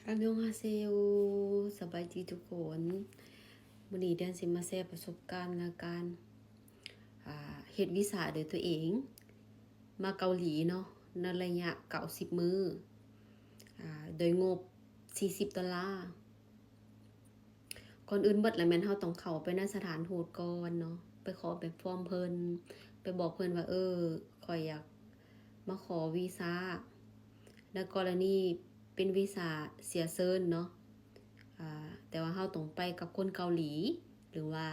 ອັນຍອງຮາເຊໂຍ ສະບາຍດີທຸກຄົນ. ມື້ນີ້ເດືອນຊິມາແຊປະສົບການໃນການ ອ່າ ເຮັດວີຊາໂດຍຕົວເອງ ມາເກົາຫຼີເນາະ ໃນໄລຍະເກົ້າສິບມື້ ອ່າ ໂດຍງົບສີ່ສິບໂດລາ. ກ່ອນອື່ນເບິດລະແມ່ນເຮົາຕ້ອງເຂົ້າໄປໃນສະຖານທູດກ່ອນເນາະ ໄປຂໍແບບຟອມເພິ່ນ ໄປບອກເພິ່ນວ່າ ເອີ ຂ້ອຍຢາກມາຂໍວີຊາ ໃນກໍລະນີເປັນວີຊາເຊື້ອເຊີນເນາະ ອ່າ ແຕ່ວ່າເຮົາຕ້ອງໄປກັບຄົນເກົາຫຼີ ຫຼືວ່າ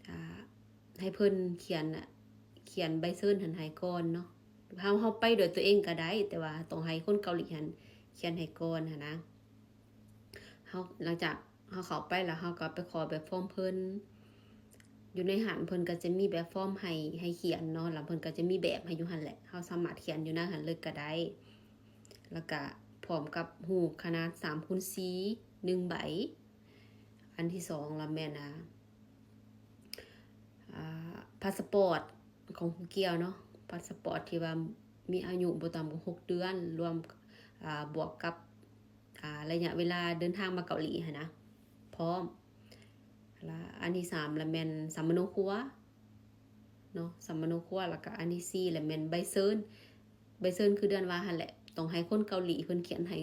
ອ່າ ໃຫ້ເພິ່ນຂຽນ ຂຽນໃບເຊີນຫັ້ນໃຫ້ກ່ອນເນາະ. ເຮົາ ເຮົາໄປໂດຍຕົວເອງກໍໄດ້ ແຕ່ວ່າຕ້ອງໃຫ້ຄົນເກົາຫຼີຫັ້ນຂຽນໃຫ້ກ່ອນຫັ້ນນະ. ເຮົາ ຫຼັງຈາກເຮົາເຂົ້າໄປແລ້ວ ເຮົາກໍໄປຂໍແບບຟອມເພິ່ນ. ຢູ່ໃນຫັ້ນເພິ່ນກໍຈະມີແບບຟອມໃຫ້ ໃຫ້ຂຽນເນາະ ແລ້ວເພິ່ນກໍຈະມີແບບໃຫ້ຢູ່ຫັ້ນແຫຼະ ເຮົາສາມາດຂຽນຢູ່ໃນຫັ້ນເລີຍກໍໄດ້. ແລ້ວກະພ້ອມກັບຮູບຂະໜາດສາມຄູນສີ່ ໜຶ່ງໃບ. ອັນທີສອງລະແມ່ນ ອ່າ ອ່າ ພາສປອດຂອງຜູ້ກ່ຽວເນາະ ພາສປອດທີ່ວ່າມີອາຍຸບໍ່ຕ່ຳກວ່າຫົກເດືອນ ລວມ ອ່າ ບວກກັບ ອ່າ ໄລຍະເວລາເດີນທາງມາເກົາຫຼີຫັ້ນນະ ພ້ອມ. ລະອັນທີສາມລະແມ່ນສຳມະໂນຄົວເນາະ ສຳມະໂນຄົວ. ລະກະອັນທີສີ່ລະແມ່ນໃບເຊີນ ໃບເຊີນຄືເດືອນວ່າຫັ້ນແຫຼະ ຕ້ອງໃຫ້ຄົນເກົາຫຼີເພິ່ນຂຽນໃຫ້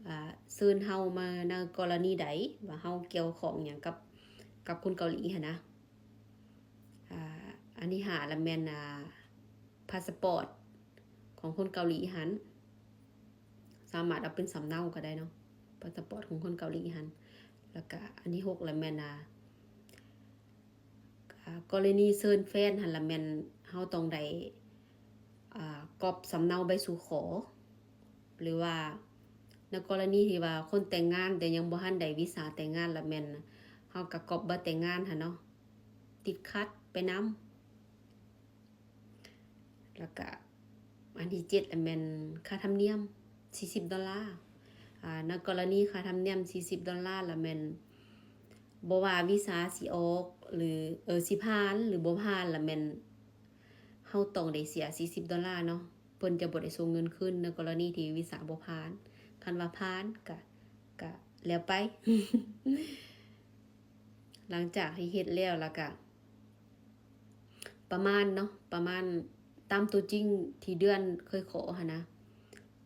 ອ່າ ເຊີນເຮົາມາໃນກໍລະນີໃດ ວ່າເຮົາກ່ຽວຂ້ອງຫຍັງກັບ ກັບຄົນເກົາຫຼີຫັ້ນນະ. ອ່າ ອັນທີຫ້າລະແມ່ນ ອ່າ ພາສປອດຂອງຄົນເກົາຫຼີຫັ້ນ ສາມາດເອົາເປັນສຳເນົາກໍໄດ້ເນາະ ພາສປອດຂອງຄົນເກົາຫຼີຫັ້ນ. ແລ້ວກະອັນທີຫົກລະແມ່ນ ອ່າ ອ່າ ກໍລະນີເຊີນແຟນຫັ້ນລະແມ່ນເຮົາຕ້ອງໄດ້ ອ່າ ກັອບສຳເນົາໃບສູ່ຂໍ ຫຼືວ່າໃນກໍລະນີທີ່ວ່າຄົນແຕ່ງງານແຕ່ຍັງບໍ່ທັນໄດ້ວີຊາແຕ່ງງານລະແມ່ນເຮົາກໍກັອບບັດແຕ່ງງານຫັ້ນເນາະ ຕິດຂັດໄປນຳ. ແລ້ວກະອັນທີເຈັດລະແມ່ນຄ່າທຳນຽມສີ່ສິບໂດລາ. ອ່າ ໃນກໍລະນີຄ່າທຳນຽມສີ່ສິບໂດລາລະແມ່ນ ບໍ່ວ່າວີຊາຊິອອກ ຫຼື ເອີ ຊິຜ່ານ ຫຼື ບໍ່ຜ່ານລະແມ່ນເຮົາຕ້ອງໄດ້ເສຍສີ່ສິບໂດລາເນາະ ເພິ່ນຈະບໍ່ໄດ້ສົ່ງເງິນຄືນໃນກໍລະນີທີ່ວີຊາບໍ່ຜ່ານ. ຄັນວ່າຜ່ານກະ ກະແລ້ວໄປ. ຫຼັງຈາກທີ່ເຮັດແລ້ວລະກະ ປະມານເນາະ ປະມານຕາມຕົວຈິງທີ່ເດືອນເຄີຍຂໍຫັ້ນນະ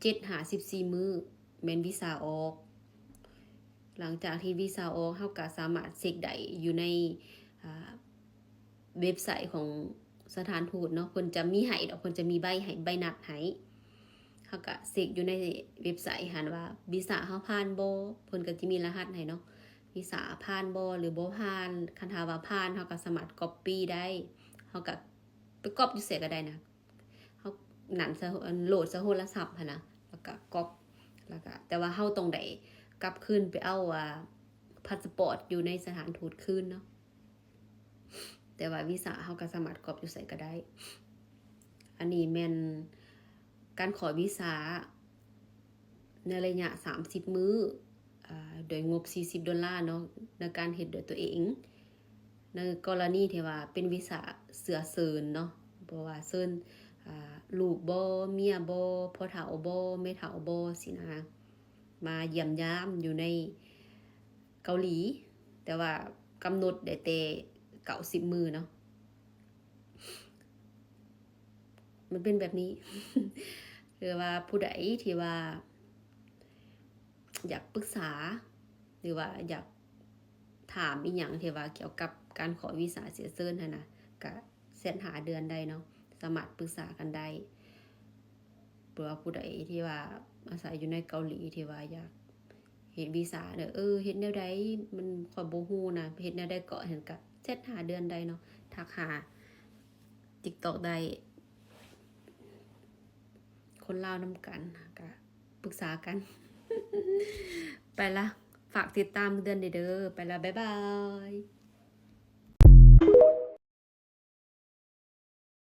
ເຈັດຫາສິບສີ່ມື້ແມ່ນວີຊາອອກ. ຫຼັງຈາກທີ່ວີຊາອອກ ເຮົາກະສາມາດເຊັກໄດ້ຢູ່ໃນ ອ່າ ເວັບໄຊຂອງສະຖານທູດເນາະ ເພິ່ນຈະມີໃຫ້ດອກ ເພິ່ນຈະມີໃບໃຫ້ ໃບນັດໃຫ້. ເຮົາກະເຊັກຢູ່ໃນເວັບໄຊຫັ້ນວ່າວີຊາເຮົາຜ່ານບໍ່ ເພິ່ນກະຈະມີລະຫັດໃຫ້ເນາະ ວີຊາຜ່ານບໍ່ ຫຼື ບໍ່ຜ່ານ. ຄັນຖ້າວ່າຜ່ານ ເຮົາກະສາມາດກັອບປີ້ໄດ້ ເຮົາກະໄປກັອບຢູ່ໃສກະໄດ້ນະ ເຮົານັ້ນ ໂຫຼດໃສ່ໂທລະສັບຫັ້ນນະ ແລ້ວກະກັອບ ແລ້ວກະ ແຕ່ວ່າເຮົາຕ້ອງໄດ້ກັບຄືນໄປເອົາ ອ່າ ພາສປອດຢູ່ໃນສະຖານທູດຄືນເນາະ. ແຕ່ວ່າວີຊາເຮົາກໍສາມາດກອບຢູ່ໃສກໍໄດ້. ອັນນີ້ແມ່ນການຂໍວີຊາໃນໄລຍະສາມສິບມື້ ອາ ໂດຍງົບສີ່ສິບໂດລາເນາະ ໃນການເຮັດດ້ວຍຕົວເອງ. ໃນກໍລະນີທີ່ວ່າເປັນວີຊາເຊື້ອເຊີນເນາະ ເພາະວ່າເຊີນ ອາ ລູກບໍ ເມຍບໍ ພໍ່ເຖົ້າບໍ ແມ່ເຖົ້າບໍ ຊີ້ນະ ມາຢ້ຽມຢາມຢູ່ໃນ ເກົາຫຼີ ແຕ່ວ່າກຳນົດໄດ້ແຕ່ເກົ້າສິບມື້ເນາະ ມັນເປັນແບບນີ້. ຫຼືວ່າຜູ້ໃດທີ່ວ່າຢາກປຶກສາ ຫຼືວ່າຢາກຖາມອີ່ຫຍັງທີ່ວ່າກ່ຽວກັບການຂໍວີຊາເຊື້ອເຊີນຫັ້ນນະ ກະແຊັດຫາເດືອນໄດ້ເນາະ ສາມາດປຶກສາກັນໄດ້. ຫຼືວ່າຜູ້ໃດທີ່ວ່າອາໄສຢູ່ໃນເກົາຫຼີທີ່ວ່າຢາກເຮັດວີຊາເດີ ເອີ ເຮັດແນວໃດ ມັນ ຂ້ອຍບໍ່ຮູ້ນະ ເຮັດແນວໃດເກາະ ຫັ້ນກະແຊັດຫາເດືອນໄດ້ເນາະ ທັກຫາຕິກຕັອກໄດ້ ຄົນລາວນຳກັນ ກະປຶກສາກັນ. ໄປລະ ຝາກຕິດຕາມເດືອນເດີ ໄປລະ ບາຍບາຍ.